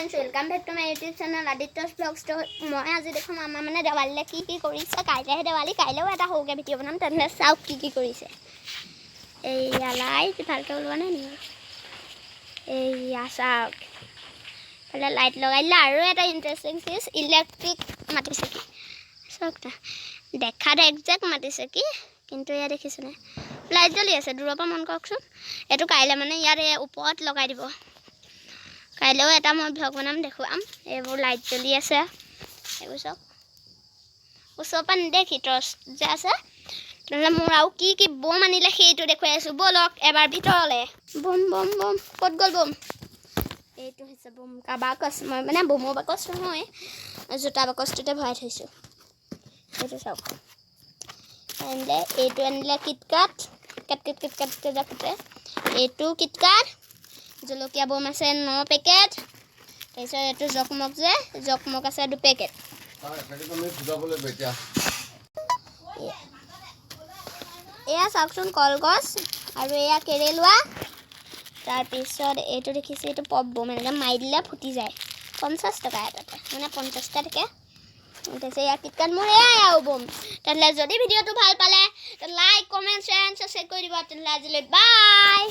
Friends, welcome back to my YouTube channel Aditya's vlogs. তো মই আজি দেখোন আমাৰ মানে দেৱালীলৈ কি কি কৰিছে। কাইলৈহে দেৱালী, কাইলৈও এটা সৰুকৈ ভিডিঅ' বনাম। তেনেহ'লে চাওক কি কি কৰিছে। এইয়া লাইট, ভালকৈ ওলোৱা নাই নেকি? এইয়া চাওক, ফালে লাইট লগাই দিলে। আৰু এটা ইণ্টাৰেষ্টিং চিজ, ইলেক্ট্ৰিক মাটি চাকি। চাওক না, দেখাত একজেক্ট মাটি চাকি, কিন্তু এয়া দেখিছেনে, লাইট জ্বলি আছে দূৰৰ পৰা। মন কৰকচোন, এইটো কাইলৈ মানে ইয়াত এই ওপৰত লগাই দিব। কাইলৈও এটা মই ভ্লগ বনাম, দেখুৱাম। এইবোৰ লাইট জ্বলি আছে, এইবোৰ চাওক। ওচৰৰ পৰা নেদেখি, টৰ্চ যে আছে। তেনেহ'লে মোৰ আৰু কি কি বম আনিলে সেইটো দেখুৱাই আছোঁ, ব'লক এবাৰ ভিতৰলৈ। বম, বম, বম ক'ত গ'ল? বম, এইটো হৈছে বম কা বাকচ। মই মানে বমৰ বাকচ নহয়, জোতা বাকচটোতে ভৰাই থৈছোঁ। এইটো চাওক, আনিলে এইটো, আনিলে কিটকাট, কাট কিট কিট কাট যে ফুটে, এইটো কিটকাট। জলকীয়া বম আছে ন পেকেট। তাৰপিছত এইটো জকমক যে, জকমক আছে 2 পেকেট। আমি ফুটাব লাগিব এতিয়া। এয়া চাওকচোন, কলগছ আৰু এয়া কেৰেলোৱা। তাৰপিছত এইটো দেখিছে, এইটো পপ বম, এনেকৈ মাৰি দিলে ফুটি যায়। 50 টকা এটাতে, মানে 50টা থাকে। তাৰপিছত এয়া কিটকাট। মোৰ এয়াই আৰু বম। তেনেহ'লে যদি ভিডিঅ'টো ভাল পালে লাইক, কমেণ্ট, শ্বেয়াৰ, ছাবস্ক্ৰাইব কৰি দিব। তেনেহ'লে আজিলৈ বাই।